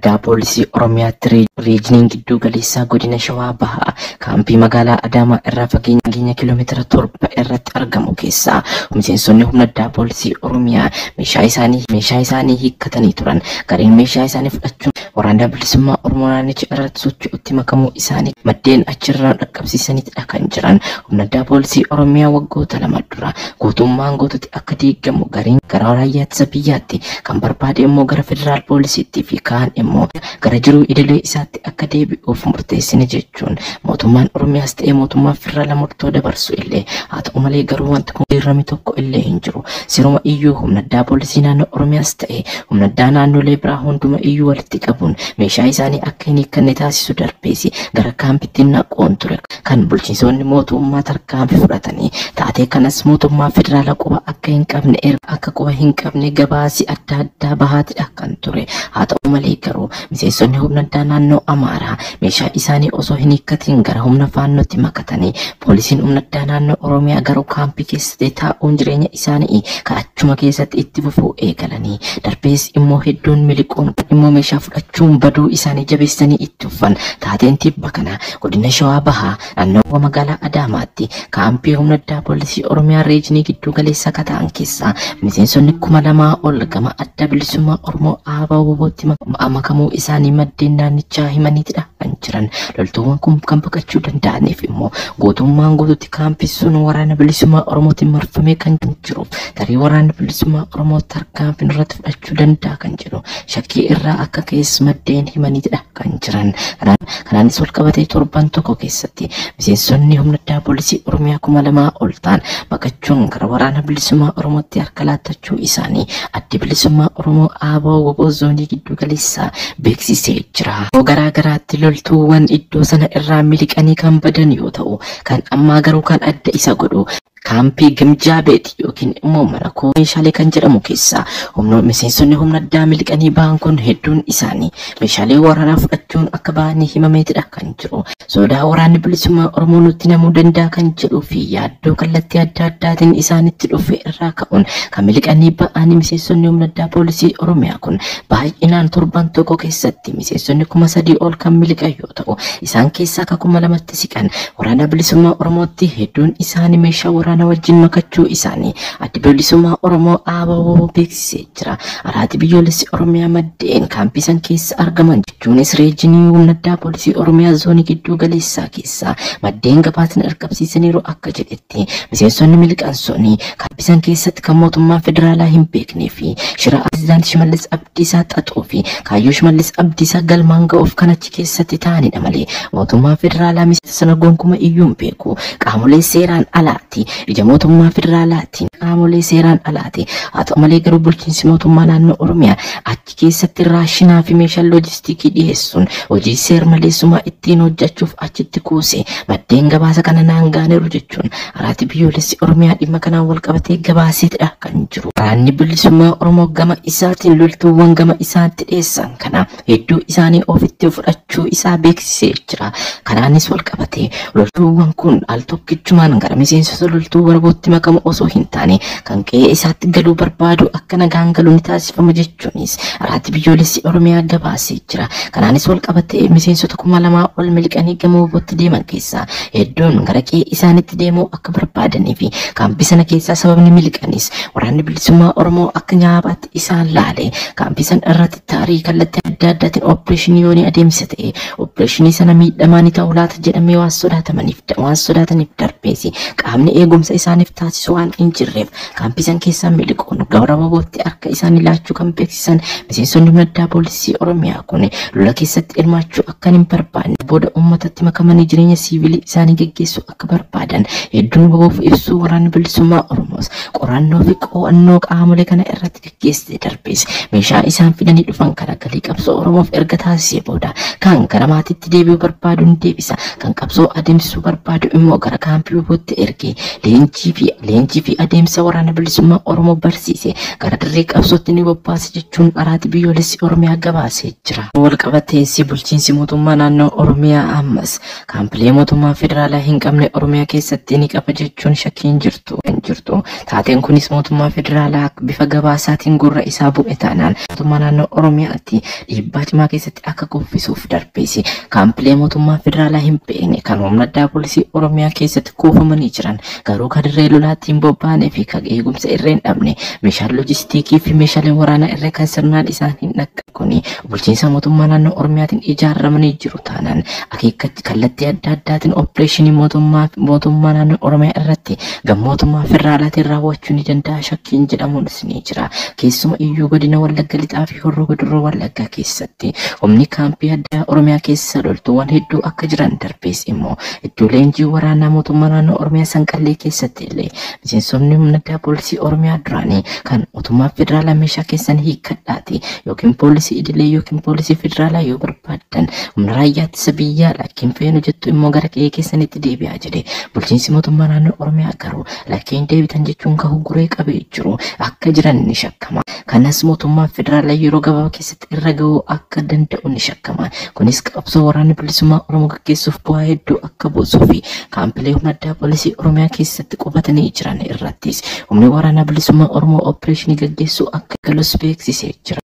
Addaa Poolisii Oromiyaatti Riijiniin Gidduu Galeessaa Godina Shawaa Bahaa kaampii magaalaa Adaamaa irraa fageenya kiiloomeetira 7 irratti argamu keessaa miseensonni humna addaa poolisii Oromiyaa meeshaa isaanii hiikkatanii turan. Gareen meeshaa isaanii fudhachuun waraana bilisummaa Oromoo naannicha irratti socho'utti makamuu isaanii maddeen achirraa dhaqqabsiisanidha kan jiran. Humna addaa poolisii Oromiyaa waggoota 2 dura guutummaan guututti akka diigamu gareen gara raayyaa ittisa biyyaatti kan barbaade immoo gara federaal poolisiitti fi kaan immoo gara jiruu idilee isaatti akka deebi'uuf murteessine jechuun mootummaan Oromiyaas ta'ee mootummaan federaalaa murtoo dabarsu illee haa ta'u malee garuu wanti kun jijjiirame tokko illee hin jiru. Siruma iyyuu humna addaa poolisii naannoo Oromiyaas ta'ee humna addaa naannolee biraa hunduma iyyuu walitti qabuun meeshaa isaanii akka hin hiikkanne taasisu darbeesi gara kaampitti naquun ture kan bulchiinsonni mootummaa tarkaanfii fudhatanii taatee kanas mootummaa federaalaa quba akka hin qabne akka quba hin qabne gabaasi adda addaa bahaatidha kan ture. Haa ta'u malee garuu miseensonni humna addaa naannoo Amaaraa meeshaa isaanii osoo hin hiikkatiin gara humna faannootti makatanii poolisiin humna addaa naannoo Oromiyaa garuu kaampii keessatti taa'uun jireenya isaanii achuma keessatti itti fufuu eegalanii darbees immoo hedduun miliquun immoo meeshaa fudhachuun baduu isaanii jabeessanii itti uffan. Taateen tibba kana godina Shawaa Bahaa naannoo magaalaa Adaamaatti kaampii humna addaa poolisii Oromiyaa Reejinii Gidduu Galeessaa kan ta'an keessaa miseensonni 2000 ol gama adda bilisummaa Oromoo ABO-tti makamuu isaanii maddeen naannichaa himaniitidha kan jiran. Loltuuwwan kun kan baqachuu danda'aniif immoo guutummaan guututti kaampii sun waraana bilisummaa Oromootiin marfamee kan jiruuf tarii waraana bilisummaa Oromoo tarkaanfii irratti fudhachuu danda'a kan jedhu shakkii irraa akka ka'es maddeen himaniitidha kan jiran. Kanaanis wal qabatee torban tokko keessatti miseensonni humna addaa poolisii Oromiyaa 2000 ol ta'an baqachuun gara waraana bilisummaa Oromootti harka laattachuu isaanii addi bilisummaa Oromoo ABO zoonii Gidduu Galeessaa beeksisee jira. Garaa garaatti loltuuwwan iddoo sana irraa miliqanii kan badan yoo ta'u kan ammaa garuu kan adda isa godhu kaampii Gimjaa Beet yookiin immoo mana koo meeshaalee kan jedhamu keessaa miseensonni humna addaa miliqanii ba'an kun hedduun isaanii meeshaalee waraanaa fudhachuun akka ba'anii himameetidha kan jiru. Sodaa waraanni bilisummaa Oromoo nutti namuu danda'a kan jedhuu fi yaaddoo kallattii adda addaatiin isaanitti dhufe irraa ka'uun kan miliqanii ba'anii miseensonni humna addaa poolisii Oromiyaa kun baay'inaan torban tokko keessatti miseensonni 3000 ol kan miliqan yoo ta'u isaan keessaa akka 2000tti siqan waraana bilisummaa Oromootti hedduun isaanii meeshaa waraanaa wajjin makachuu isaanii addi bilisummaa Oromoo ABO beeksisee jira. Araati biyyoolessi Oromiyaa maddeen kaampii san keessa argaman jechuunis reejinii humna addaa poolisii Oromiyaa zoonii Gidduu Galeessaa keessaa maddeen gabaasni argamsiisaniiru akka jedhetti miseensonni miliqan sunii kaampii san keessatti kan mootummaa federaalaa hin beeknee fi shira pirezidaantii Shimallis Abdiisaa xaxuu fi kaayyoo Shimallis Abdiisaa galmaan ga'uuf kan achi keessatti ta'anidha malee mootummaa federaalaa miseensa sana gonkumaa iyyuu hin beeku. Qaamolee seeraan alaati. Ija mootummaa federaalaatiin qaamolee seeraan alaati. Haa ta'u malee garuu bulchiinsi mootummaa naannoo Oromiyaa achi keessatti raashinaa fi meeshaa loojistiikii dhiyeessuun hojii seer maleessummaa ittiin hojjechuuf achitti kuuse maddeen gabaasa kana naan gaaneeru jechuun araati biyyoolessi Oromiyaa dhimma kanaan wal qabatee gabaaseetidha kan jiru. Waraanni bilisummaa Oromoo gama isaatiin loltuuwwan gama isaatti dhiyeessan kana hedduu isaanii ofitti fudhachuu isaa beeksisee jira. Kanaanis wal qabatee loltuuwwan kun al tokkichumaan gara miseensota loltuu warbootti makamu osoo hin taane kan qe'ee isaatti galuu barbaadu akka nagaan galu ni taasifama jechuunis araati biyyoolessi Oromiyaa gabaasee jira. Kanaanis wal qabatee miseensota 2000 ol miliqanii gama warbootti deeman keessaa hedduun gara qe'ee isaanitti deemuu akka barbaadanii fi kaampii sana keessaa sababni miliqanis waraanni bilisummaa Oromoo akka nyaapaatti isaan laale kaampii sana irratti taarii kallattii adda addaatiin opereeshinii yoo ni adeemsisa ta'e opereeshinii sana miidhamaa ni ta'u laata jedhamee waan sodaataniif darbeesi qaamni eegumsa isaaniif taasisu waan hin jirreef kaampii san keessaa miliquun gara wabootti harka isaanii laachuu kan beeksisan miseensonni humna addaa poolisii Oromiyaa kun lola keessatti hirmaachuu akka hin barbaanne booda uummatatti makamanii jireenya siivilii isaanii geggeessuu akka barbaadan hedduun waboof ibsuu waraanni bilisummaa Oromoos qorannoo fi qo'annoo qaamolee kana irratti geggeessite darbees meeshaa isaan fidanii dhufan kana galii qabsoo Oromoof erga taasisee booda kan gara maatiitti deebi'uu barbaadu ni deebisa kan qabsoo adeemsisuu barbaadu immoo gara kaampii wabootti ergee leenjii fi adeemsa waraana bilisummaa Oromoo barsiise gara dirree qabsootti ni bobbaase jechuun Araati Biyyoolessi Oromiyaa gabaasee jira. Walqabatees bulchiinsi mootummaa naannoo Oromiyaa ammas kaampilee mootummaa federaalaa hin qabne Oromiyaa keessatti ni qaba jechuun shakkiin jirtu. Taateen kunis mootummaa federaalaa bifa gabaasaatiin gurra isaa bu'e taanaan mootummaa naannoo Oromiyaatti dhiibbaa cimaa keessatti akka kuffisuuf darbees kaampilee mootummaa federaalaa hin beekne kan humna addaa poolisii Oromiyaa keessatti kuufamanii jiran garuu kan dirree lolaatti hin bobba'anii fi kan eegumsa irree hin dhabne meeshaan loojistiikii fi meeshaaleen waraanaa irree kan sirnaan isaan hin dhaqqabne bulchiinsa mootummaa naannoo Oromiyaatiin ijaaramanii jiru taanaan akeeka kallattii adda addaatiin opereeshinii mootummaa naannoo Oromiyaa irratti mootummaa federaalaatiin raawwachuu ni danda'a shakkiin jedhamuunis ni jira. Keessuma iyyuu godina Wallagga Lixaa fi Horroo Guduruu Wallaggaa keessatti humni kaampii addaa Oromiyaa keessa loltuuwwan hedduu akka jiran darbees immoo iddoo leenjii waraanaa mootummaa naannoo Oromiyaa Sanqallee keessatti illee miseensonni humna addaa poolisii Oromiyaa duraanii kan mootummaa federaalaa meeshaa keessan hiikkadhaati yookiin poolisii idilee yookiin poolisii federaalaa yoo barbaaddan humna raayyaa ittisa biyyaa lakkiin feenu jettu immoo gara qe'ee keessanitti deebi'aa jedhe. Bulchiinsi mootummaa naannoo Oromiyaa garuu lakkiin deebitan jechuun kan guree qabee jiru akka jiran ni shakkama. Kanas mootummaa federaalaa yeroo gabaabaa keessatti irra ga'uu akka danda'u ni shakkama. Kunis qabsoo waraana bilisummaa Oromoo gaggeessuuf bu'aa hedduu akka buusuu fi kaampilee humna addaa poolisii Oromiyaa keessatti qubatanii jiran irrattis humni waraana bilisummaa Oromoo opereeshinii gaggeessuu akka galus beeksisee jira.